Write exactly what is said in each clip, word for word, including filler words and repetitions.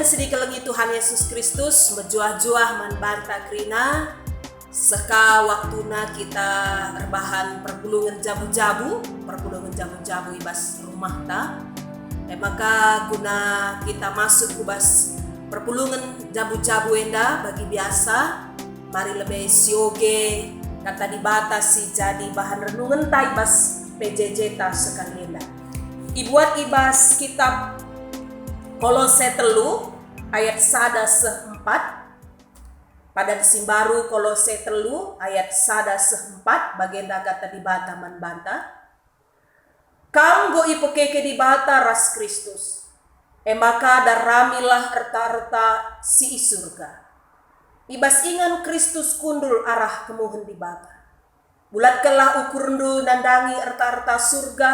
Si dikelengi Tuhan Yesus Kristus, mejuah-juah man banta kerina. Seh ka waktuna kita erbahan perpulungen jabu-jabu, perpulungen jabu-jabu i bas rumahta. E maka guna kita masuk ku bas perpulungen jabu-jabu enda bagi biasa, mari lebe sioge Kata Dibata si jadi bahan renungenta i bas P J J-ta sekali enda. Ibuat i bas kitab Kolose telu ayat sada seh empat. Padan si mbaru Kolose telu ayat sada seh empat, bagenda Kata Dibata man banta, "Kam enggo ipekeke Dibata ras Kristus, e maka daramilah erta-erta si i Surga. I bas ingan Kristus kundul arah kemuhen Dibata. Bulatkenlah ukurndu nandangi erta-erta Surga,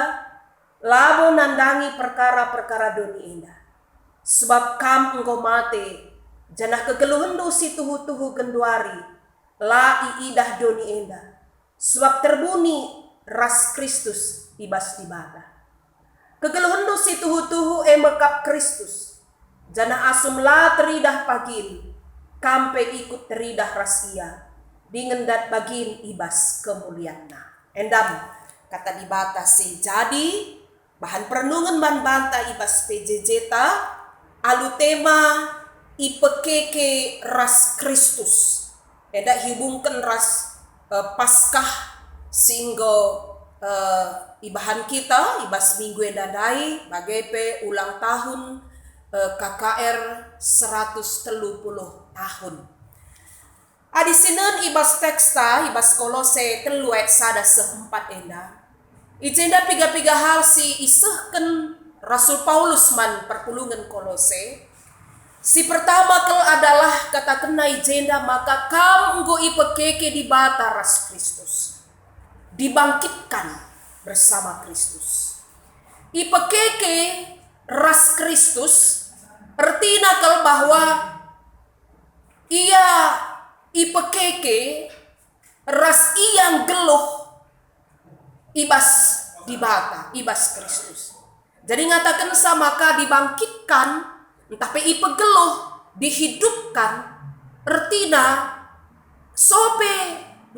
labo nandangi perkara-perkara doni enda. Sebab kam enggo mate, janah kegeluhenndu si tuhu-tuhu genduari la iidah doni enda, sebab terbuni ras Kristus i bas Dibata. Kegeluhenndu si tuhu-tuhu e me kap Kristus, janah asum la teridah pagin, kam pe ikut teridah ras Ia, dingen dat bagin i bas kemulianNa." Endam Kata Dibata si jadi bahan perenungen man banta i bas P J J-ta alu tema "Ipekeke ras Kristus". Enda ihubungken ras, eh, Paskah si enggo, eh, ibahan kita i bas minggu enda ndai, bage pe ulang tahun, eh, K K R seratus telu puluh tahun. Adi sinen i bas teksta, i bas Kolose telu ayat sada seh empat enda, i jenda piga-piga hal si isehken Rasul Paulus man perpulungen Kolose. Si pertama kal adalah katakenna i jenda maka kam enggo ipekeke Dibata ras Kristus, dibangkitkan bersama Kristus. Ipekeke ras Kristus ertina kal bahwa Ia ipekeke ras Ia nggeluh i bas Dibata, i bas Kristus. Jadi ngatakensa maka dibangkitkan, ntah pe ipegeluh, dihidupkan, ertina sope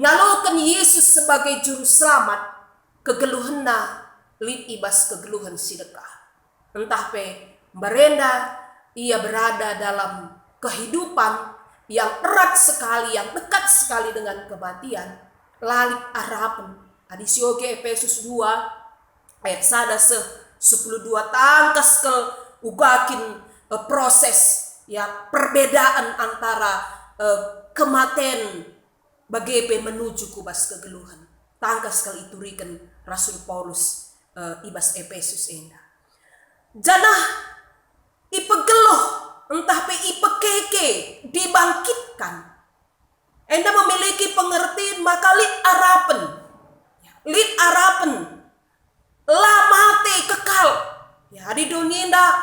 ngaloken Yesus sebagai Juru Selamat, kegeluhenna lit i bas kegeluhen si dekah. Ntah pe mbarenda ia berada dalam kehidupan yang erat sekali, yang dekat sekali dengan kematian, la lit arapen. Adi sioge Epesus dua ayat sada seh sepuluh dua, tangkas kal uga kin, eh, proses, ya, perbedaan antara, eh, kematen bage pe menuju ku bas kegeluhen. Tangkas kal ituriken Rasul Paulus, eh, i bas Epesus enda. Janah ipegeluh ntah pe ipekeke, dibangkitkan. Enda memiliki pengertian maka lit arapen. Lit arapen. La mate kekal. Ya, adi doni enda,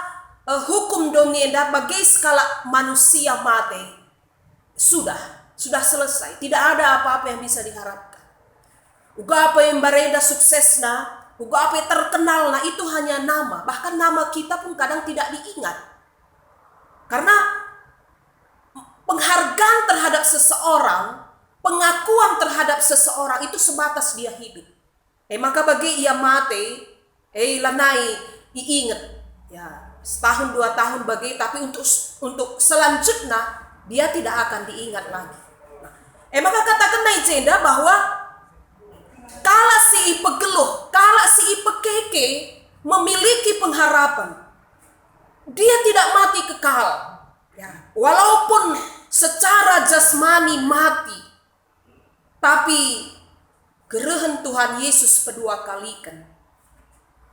eh, hukum doni enda bage sekalak manusia mate, sudah, sudah selesai. Tidak ada apa-apa yang bisa diharapkan. Uga pe mbarenda suksesna, uga pe terkenalna, itu hanya nama. Bahkan nama kita pun kadang tidak diingat. Karena penghargaan terhadap seseorang, pengakuan terhadap seseorang itu sebatas dia hidup. E maka bage ia mate, e lanai iinget. Ya, setahun dua tahun bage, tapi untuk untuk selanjutnya dia tidak akan diingat lagi. Nah, e maka katakenna i jenda bahwa kalak si ipegeluh, kalak si ipekeke memiliki pengharapan. Dia tidak mati kekal. Ya, walaupun secara jasmani mati, tapi gerehen Tuhan Yesus pedua kaliken,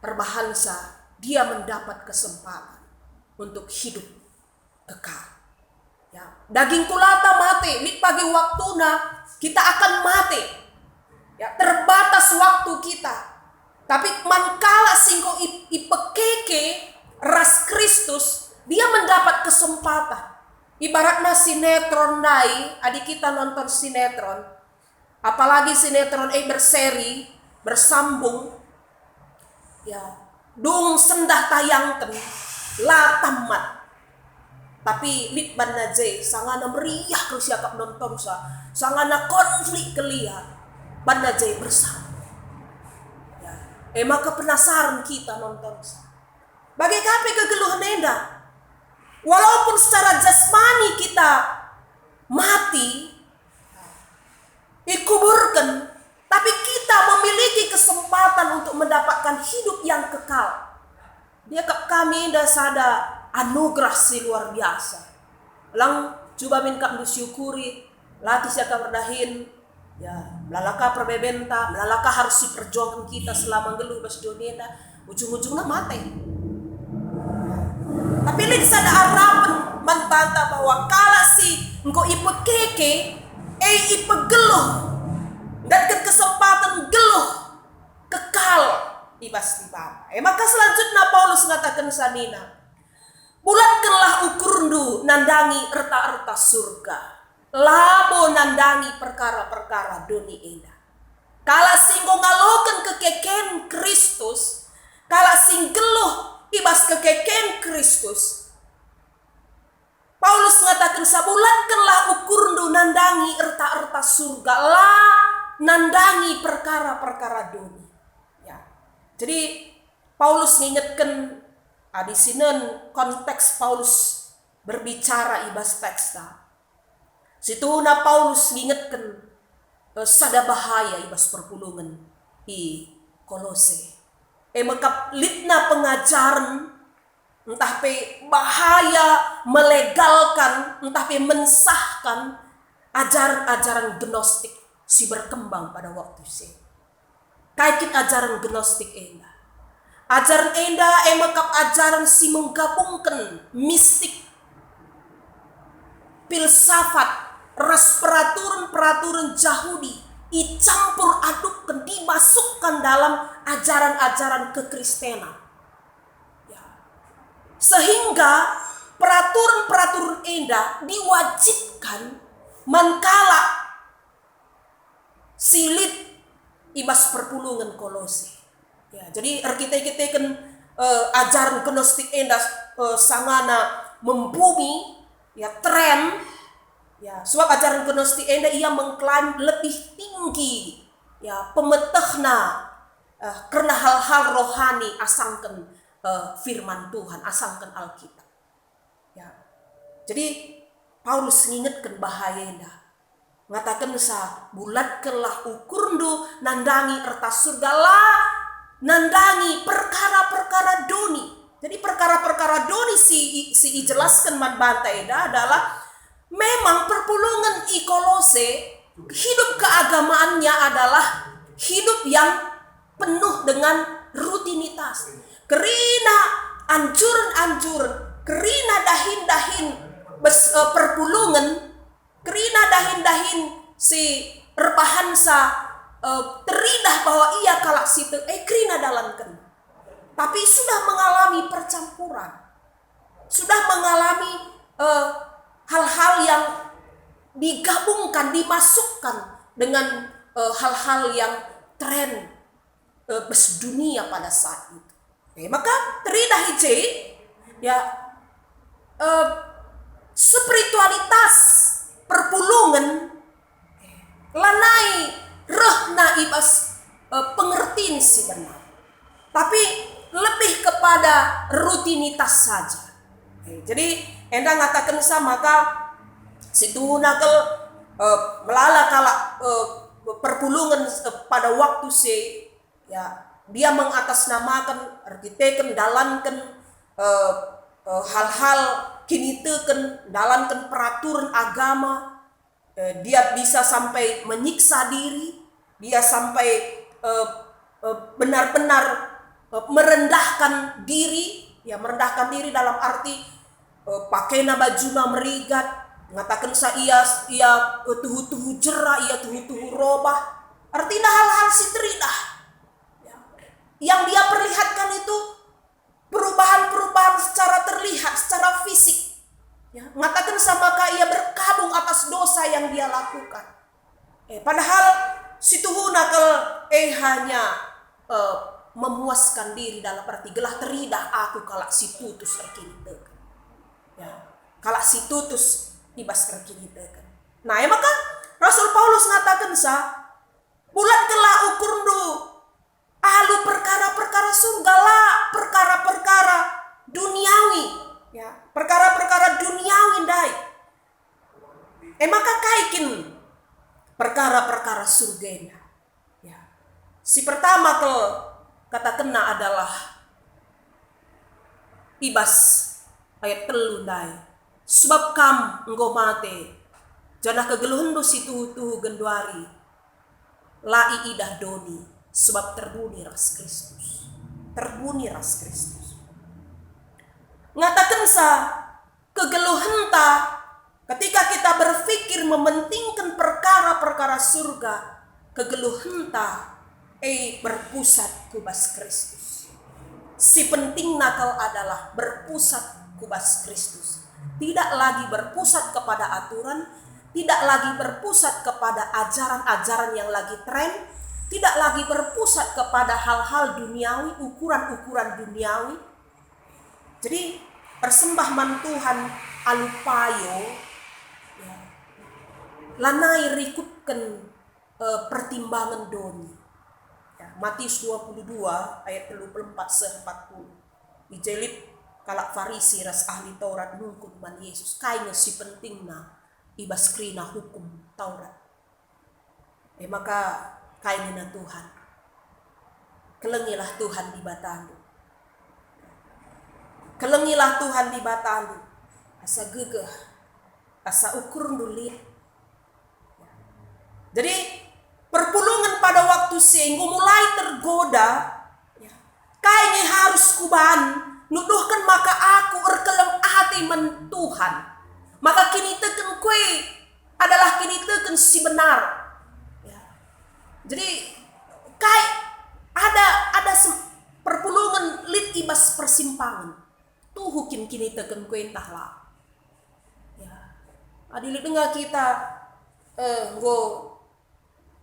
perbahansa dia mendapat kesempatan untuk hidup kekal. Ya, daging kulata mate, lit pagi waktuna kita akan mate. Ya, terbatas waktu kita. Tapi man kalak si enggo ip- ipekeke ras Kristus, dia mendapat kesempatan. Ibaratna sinetron ndai, adi kita nonton sinetron, apalagi sinetron e berseri, bersambung, ya, dung sendah tayangken, la tamat. Tapi lit banna je, sangana meriah kal siakap nontonsa, sangana konflik kelia, banna je bersama. Ya. E maka penasaran kita nontonsa. Bage ka pe kegeluhen enda. Walaupun secara jasmani kita mati, ikuburken, tapi kita memiliki kesempatan untuk mendapatkan hidup yang kekal. Diakap kami enda sada anugerah si luar biasa. Lang cuba min kap ndu syukuri, latih siakap erdahin, ya, melala ka perbebenta, melala ka harus siperjuangken kita selama nggeluh bas doni enda, ujung-ujungna mate. Tapi lit sada arapen man banta bahwa kalak si enggo ipekeke, e ipegeluh, ndatken kesempaten geluh kekal i bas Dibata. E maka selanjutna Paulus ngatakensa nina, "Bulatkenlah ukurndu nandangi erta-erta Surga, labo nandangi perkara-perkara doni enda." Kalak si enggo ngaloken kekeken Kristus, kalak si nggeluh i bas kekeken Kristus, Paulus ngatakensa, "Bulatkenlah ukurndu nandangi erta-erta Surga, la nandangi perkara-perkara doni." Ya. Jadi, Paulus ngingetken, adi sinen konteks Paulus berbicara i bas teksta, situhuna Paulus ngingetken, eh, sada bahaya i bas perpulungen i Kolose. E mekap litna pengajaren, ntah pe bahaya melegalkan, ntah pe mensahkan ajaran-ajaran gnostik si berkembang pada waktu si. Kai kin ajaran gnostik enda? Ajaran enda e mekap ajaran si menggabungken mistik, filsafat, ras peraturan-peraturan Jahudi, icampur adukkan, dimasukkan dalam ajaran-ajaran kekristenan. Ya. Sehingga peraturan-peraturan enda diwajibkan man kalak si lit i bas perpulungen Kolose. Ya, jadi erkite-kiteken, eh, ajaran gnostik enda, eh, sangana membumi, ya, tren, ya, sebab ajaran gnostik enda ia mengklaim lebih tinggi, ya, pemetehna, eh, kerna hal-hal rohani asangken, eh, firman Tuhan, asangken Alkitab. Ya. Jadi, Paulus ngingetken bahaya enda. Ngatakensa, "Bulatkenlah ukurndu nandangi erta Surga, la nandangi perkara-perkara doni." Jadi, perkara-perkara doni si i-, si ijelasken man banta enda adalah memang perpulungen i Kolose, hidup keagamaannya adalah hidup yang penuh dengan rutinitas. Kerina anjuren-anjuren, kerina dahin-dahin bes-, eh, perpulungen, kerina dahin-dahin si erbahansa, eh, teridah bahwa ia kalak si te-, eh, kerina dalanken. Tapi sudah mengalami percampuran, sudah mengalami, eh, hal-hal yang digabungkan, dimasukkan dengan, eh, hal-hal yang tren, eh, bas dunia pada saat itu. Eh, maka teridah i je, ya, eh, spiritualitas perpulungen lanai rehna i bas, eh, pengertin si benar, tapi lebih kepada rutinitas saja. Eh, jadi, enda ngatakensa maka situhuna kal, eh, melala kalak, eh, perpulungen, eh, pada waktu si, ya, dia mengatasnamaken, erkiteken, dalanken, eh, eh, hal-hal kiniteken, dalanken peraturan agama, eh, dia bisa sampai menyiksa diri, dia sampai, eh, eh, benar-benar, eh, merendahkan diri, ya, merendahkan diri dalam arti, eh, pakena bajuna merigat, ngatakensa ia, ia, eh, tuhu-tuhu jera, ia tuhu-tuhu robah. Artina hal-hal si teridah. Ya. Yang dia perlihatkan itu perubahan-perubahan secara terlihat, secara fisik. Ya, ngatakensa maka ia berkabung atas dosa yang dia lakukan. Eh, padahal situhuna kal, eh, hanya, eh, memuaskan diri dalam arti gelah teridah aku kalak si putus erkiniteken. Ya. kalak si tutus i bas erkiniteken. Nah, e maka Rasul Paulus ngatakensa, "Bulatkenlah ukurndu alu perkara-perkara surga, la perkara-perkara duniawi." Ya, perkara-perkara duniawi ndai. E maka kai kin perkara-perkara surga enda? Ya. Si pertama kal katakenna adalah i bas ayat telu ndai, "Sebab kam enggo mate, janah kegeluhenndu si tuhu-tuhu genduari la iidah doni, sebab terbuni ras Kristus." Terbuni ras Kristus. Ngatakensa, kegeluhenta, ketika kita berpikir mementingkan perkara-perkara surga, kegeluhenta e berpusat ku bas Kristus. Si pentingna kal adalah berpusat ku bas Kristus. Tidak lagi berpusat kepada aturan, tidak lagi berpusat kepada ajaran-ajaran yang lagi tren, tidak lagi berpusat kepada hal-hal duniawi, ukuran-ukuran duniawi. Jadi, ersembah man Tuhan alu payo, ya, lanai rikutken, eh, pertimbangen doni. Ya, Matius dua puluh dua ayat telu puluh empat seh empat puluh. I je lit kalak Farisi ras ahli Taurat nungkun man Jesus, kai nge si pentingna i bas kerina hukum Taurat. E maka kai nina Tuhan? "Kelengilah Tuhan Dibatandu. Kelengilah Tuhan Dibatandu, asa gegeh, asa ukurndu lit." Jadi, perpulungen pada waktu si enggo mulai tergoda, ya, kai nge harus kuban nuduhken maka aku erkeleng ate man Tuhan, maka kiniteken kue adalah kiniteken si benar. Ya. Jadi, kai ada, ada sem-, perpulungen lit i bas persimpangan. Tuhu kin kiniteken kue ntah la? Ya. Adi lit denga kita, eh, enggo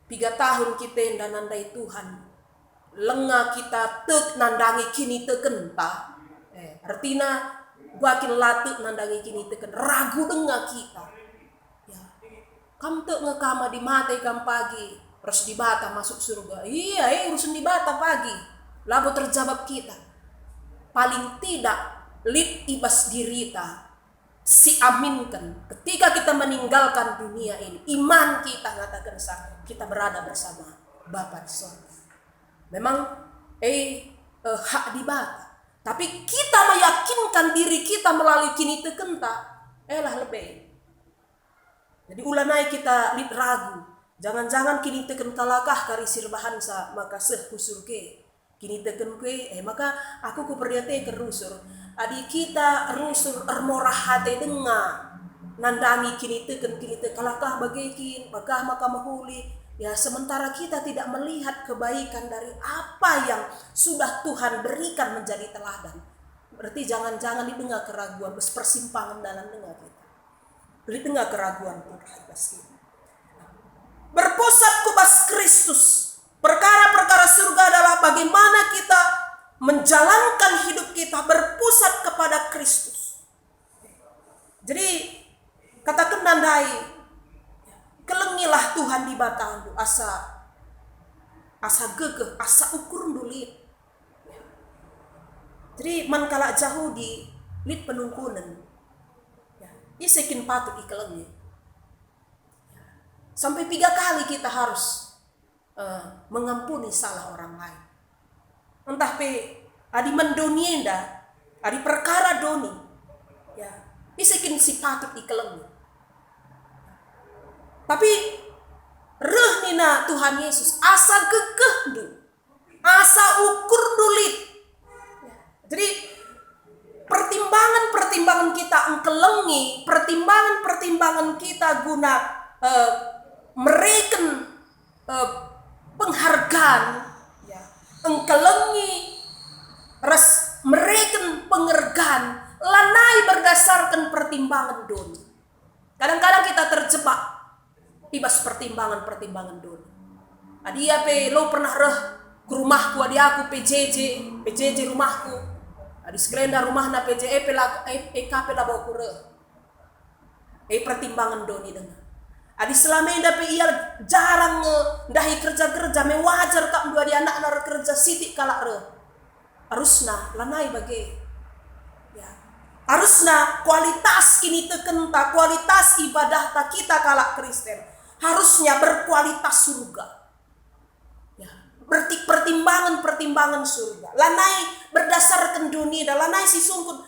piga tahun kita enda nandai Tuhan, lenga kita tek nandangi kinitekenta. Eh, ertina, gua kin la tek nandangi kiniteken, ragu denga kita. Ya. Kam tek nge kam adi mate kam pagi, ras Dibata masuk surga. Iya, eh, urusen Dibata pagi. Labo terjabap kita. Paling tidak, lit i bas dirita si aminken, ketika kita meninggalkan dunia ini, iman kita ngataken sa, kita berada bersama Bapa di sorga. Memang, eh, eh, hak Dibata. Tapi kita meyakinkan diri kita melalui kinitekenta, elah lebe. Jadi ulanai kita lit ragu. Jangan-jangan kiniteken kalakah kari si erbahansa maka seh ku surga. Kiniteken kue, eh, maka aku kuperdiateken rusur. Adi kita rusur ermorah ate denga nandangi kiniteken-kiniteken kalakah bage kin, bagah maka mehuli. Ya, sementara kita tidak melihat kebaikan dari apa yang sudah Tuhan berikan menjadi teladan. Berarti jangan-jangan didenga keraguan, bas persimpangan dalan denga kita. Lit denga keraguan pun i bas kita. Berpusat ku bas Kristus. Perkara-perkara surga adalah bagaimana kita menjalankan hidup kita berpusat kepada Kristus. Jadi, katakenna ndai, "Kelengilah Tuhan Dibatandu, asa, asa gegeh, asa ukurndu lit." Jadi, man kalak Jahudi lit penungkunen. Ya, ise kin patut ikelengi? Sampai piga kali kita harus, eh, mengampuni salah orang lain? Ntah pe adi man doni enda, adi perkara doni, ya, ise kin si patut ikelengi? Tapi reh nina Tuhan Yesus, "Asa gegehndu, asa ukurndu lit." Jadi, pertimbangan-pertimbangan kita engkelengi, pertimbangan-pertimbangan kita guna, eh, mereken, eh, penghargaan, ya, engkelengi ras mereken pengergaan lanai berdasarkan pertimbangan doni. Kadang-kadang kita terjebak i bas pertimbangan-pertimbangan doni. Adi ia pe lo pernah reh ku rumahku, adi aku P J J, P J J rumahku. Adi sekalenda rumahna P J J, e pe la, e, e ka pe labo aku reh. Eh, pertimbangan doni denga. Adi selama enda pe ia jarang nge ndahi kerja-kerja, me wajar kap ndu adi anakna erkerja sitik kalak reh. Arusna lanai bage. Ya. Arusna kualitas kinitekenta, kualitas ibadahta kita kalak Kristen harusnya berkualitas surga. Ya. Berti-, pertimbangan-pertimbangan surga. Lanai berdasarken doni enda, lanai sisungkun.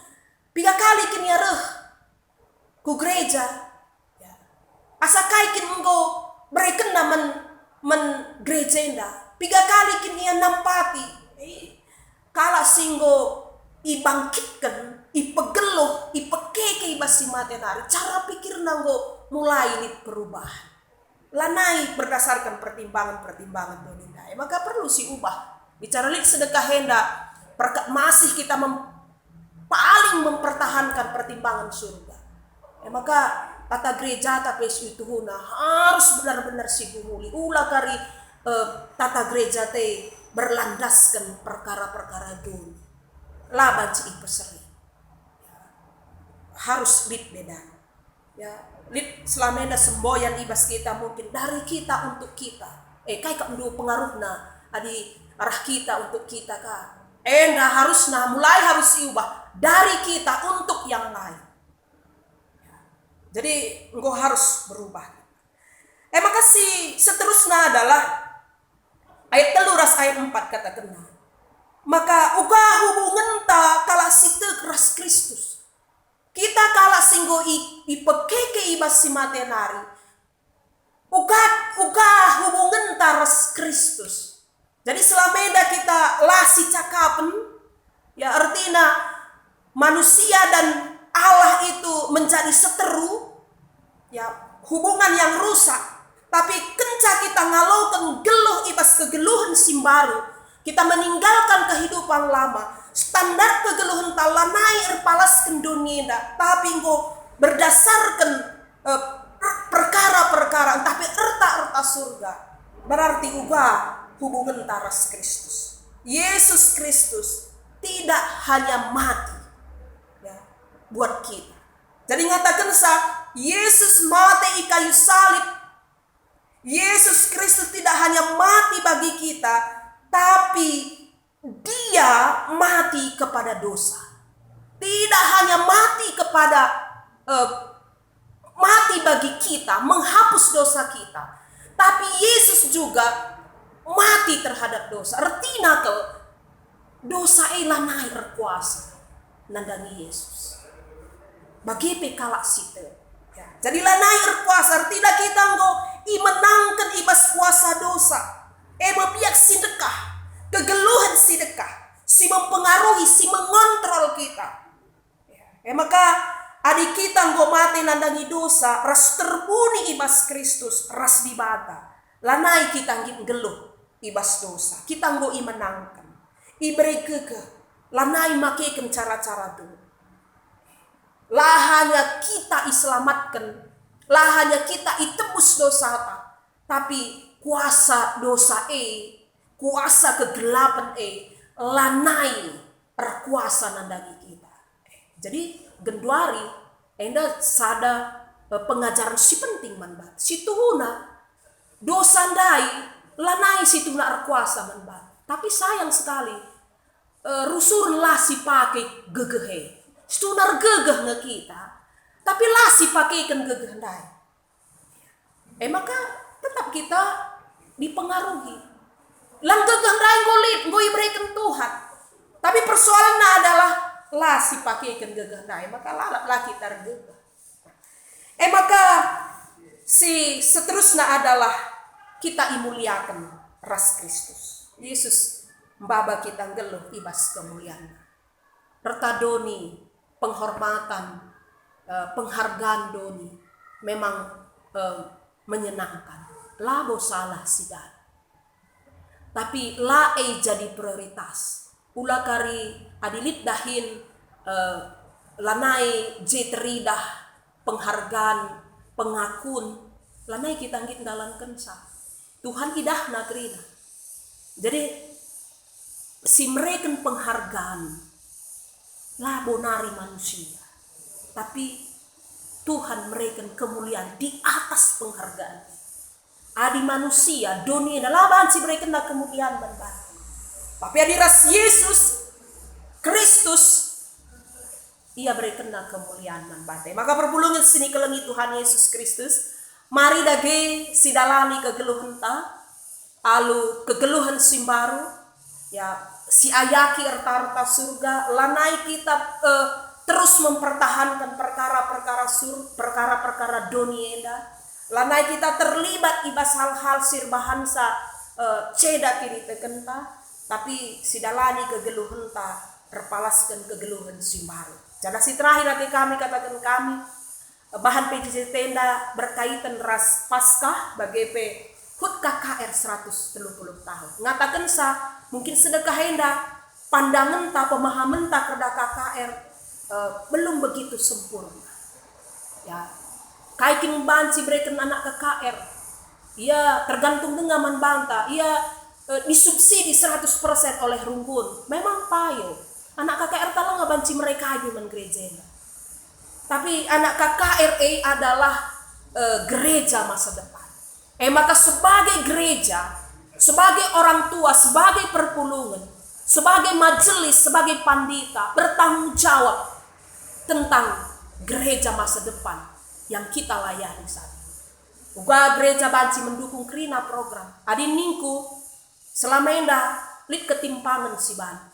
Piga kali kin ia reh ku gereja. Ya. Asa kai kin enggo berekenna man, man gereja enda? Piga kali kin ia nampati? Eh, kalak si enggo ibangkitken, ipegeluh, ipekeke i bas si mate nari, cara pikirna enggo mulai lit perubahan. Lanai berdasarken pertimbangan-pertimbangan doni ndai, maka perlu siubah. Bicara lit sedekah enda, perkat masih kita mem-, paling mempertahankan pertimbangan surga. E maka tata gerejata pe si tuhuna harus benar-benar siguhuli. Ula kari, eh, tata gereja te berlandasken perkara-perkara doni. La banci ipeseri. Harus lit bedana. Ya, lit selama enda semboyan i bas kita mungkin dari kita untuk kita. Eh, kai kap ndu pengaruhna adi arah kita untuk kita ka? Enda harusna mulai harus siubah dari kita untuk yang lain. Jadi enggo harus berubah. Eh, maka si seterusna adalah ayat telu ras ayat empat katakenna. Maka uga hubungenta kalak si tek ras Kristus. Kita kalak si enggo i-, ipekeke i bas si mate nari, uga, uga hubungenta ras Kristus. Jadi selama enda kita la sicakapen, ya, ertina manusia dan Allah itu menjadi seteru, ya, hubungan yang rusak. Tapi kenca kita ngaloken geluh i bas kegeluhen si mbaru, kita meninggalkan kehidupan lama, standar kegeluhenta lanai erpalasken doni enda, tapi enggo berdasarken, eh, per-, perkara-perkara, ntah pe erta-erta surga, berarti uga hubungenta ras Kristus. Yesus Kristus tidak hanya mati, ya, buat kita. Jadi ngatakensa, Yesus mate i kayu salib. Yesus Kristus tidak hanya mati bagi kita, tapi Dia mati kepada dosa. Tidak hanya mati kepada, eh, mati bagi kita, menghapus dosa kita, tapi Yesus juga mati terhadap dosa. Ertina kal, dosa e lanai erkuasa nandangi Yesus. Bage pe kalak si tek. Ya. Jadi lanai erkuasa, ertina kita enggo imenangken i bas kuasa dosa. E me biak si ndekah, kegeluhen si ndekah, si mempengaruhi, si mengontrol kita. Ya. E maka, adi kita enggo mate nandangi dosa ras terbuni i bas Kristus ras Dibata, lanai kita nggit nggeluh i bas dosa. Kita enggo imenangken, ibere gegeh, lanai makeken cara-cara doni. La hanya kita iselamatken, la hanya kita itebus dosata, tapi kuasa dosa e, kuasa kegelapen e, lanai erkuasa nandangi kita. Jadi, genduari enda sada, eh, pengajaren si penting man banta. Si tuhuna, dosa ndai lanai si tuhuna erkuasa man banta. Tapi sayang sekali, eh, rusuren la sipake gegeh e. Si tuhuna ergegeh nge kita, tapi la sipakeken gegeh ndai. E maka tetap kita dipengaruhi. Lang gegeh ndai enggo lit, enggo ibereken Tuhan. Tapi persoalenna adalah la sipakeken gegeh ndai, maka lalap la kita ergegeh. E maka si seterusna adalah kita imuliaken ras Kristus. Yesus maba kita nggeluh i bas kemulianNa. Erta doni, penghormatan, eh, penghargaan doni memang, eh, menyenangkan. Labo salah si ndai. Tapi la e jadi prioritas. Ula kari adi lit dahin, eh, lanai je teridah penghargaan, pengakun, lanai kita nggit ndalankenca. Tuhan idahna kerina. Jadi, si mereken penghargaan labo nari manusia, tapi Tuhan mereken kemulian di atas penghargaan. Adi manusia, doni enda la banci berekenna kemulian man banta. Tapi adi ras Yesus Kristus, ia berekenna kemulian man banta. Maka perpulungen si nikelengi Tuhan Yesus Kristus, mari dage sidalani kegeluhenta alu kegeluhen si mbaru, ya, siayaki erta-erta surga, lanai kita, eh, terus mempertahankan perkara-perkara sur-, perkara-perkara doni enda, lanai kita terlibat i bas hal-hal si erbahansa, eh, ceda kinitekenta, tapi sidalani kegeluhenta erpalasken kegeluhen si mbaru. Janah si terakhir ate kami kataken kami, bahan P J J T enda berkaitan ras Paskah, bage pe hut K K R seratus telu puluh tahun. Ngatakensa, mungkin sedekah enda, pandangenta, pemahamenta kerna K K R, eh, belum begitu sempurna. Ya, kai kin banci bereken anak K K R? Ia tergantung denga man banta, ia, eh, disubsidi seratus persen oleh runggun. Memang payo, anak K K R ta langa banci mere kai pe man gereja enda. Tapi anak K K R e adalah, eh, gereja masa depan. E maka sebagai gereja, sebagai orang tua, sebagai perpulungen, sebagai majelis, sebagai pandita, bertanggung jawab tentang gereja masa depan yang kita layani saat ini. Uga gereja banci mendukung kerina program. Adi ningku, selama enda lit ketimpangen si banci.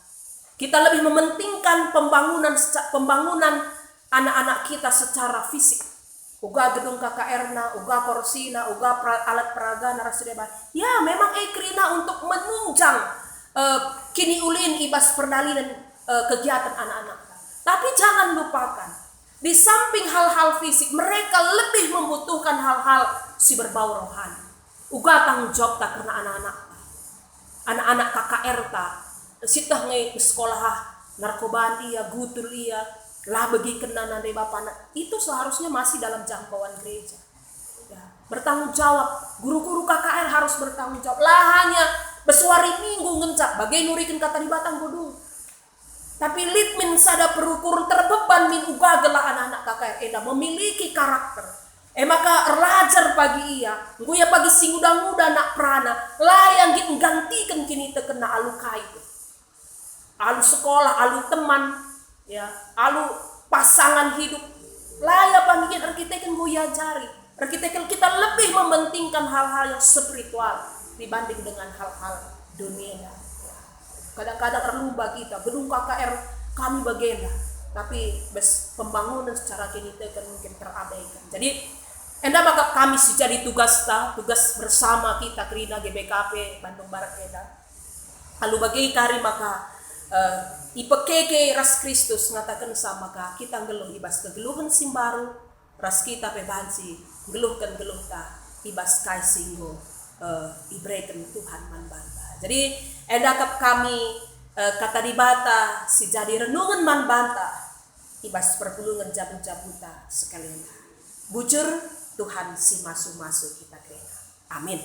Kita lebih mementingkan pembangunan seca-, pembangunan anak-anak kita secara fisik. Uga gedung K K R-na, uga korsina, uga pra-, alat peragana ras si deban. Ya, memang e kerina untuk menunjang, eh, kiniulin i bas perdalanen, eh, kegiatan anak-anak. Tapi jangan lupakan, di samping hal-hal fisik, mereka lebih membutuhkan hal-hal si berbau rohani. Uga tanggung jawabta kerna anak-anakta. Anak-anak K K R-ta, sieteh nge sekolah, ah, narkoban ia, gutul ia, la begikenna nande bapana, itu seharusnya masih dalam jangkauan gereja. Ya, bertanggung jawab, guru-guru K K R harus bertanggung jawab. La hanya bas wari Minggu ngenca, bage nuriken Kata Dibata enggo dung. Tapi lit min sada perukuren, terbeban min uga gelah anak-anak K K R enda memiliki karakter. E maka erlajar pagi ia, enggo ia pagi si nguda-nguda anak perana, la ia nggit nggantiken kinitekenna alu kai pe. Alu sekolah, alu teman, ya, alu pasangan hidup, la ia pagi nggit erkiteken enggo iajari. Erkiteken kita lebih mementingkan hal-hal yang spiritual dibanding dengan hal-hal dunia. Kadang-kadang erlumba kita, gedung K K R kami bagenda, tapi bas pembangunan secara kiniteken mungkin terabaikan. Jadi, enda maka kami si jadi tugasta, tugas bersama kita kerina G B K P Bandung Barat enda. Alu bage kari maka, eh, ipekeke ras Kristus ngatakensa maka kita nggeluh i bas kegeluhen si mbaru, ras kita pe banci nggeluhken geluhta i bas kai si enggo, eh, ibereken Tuhan man banta. Jadi, enda kap kami, eh, Kata Dibata si jadi renungen man banta i bas perpulungen jabu-jabuta sekalian. Bujur, Tuhan si masu-masu kita kerina. Amin.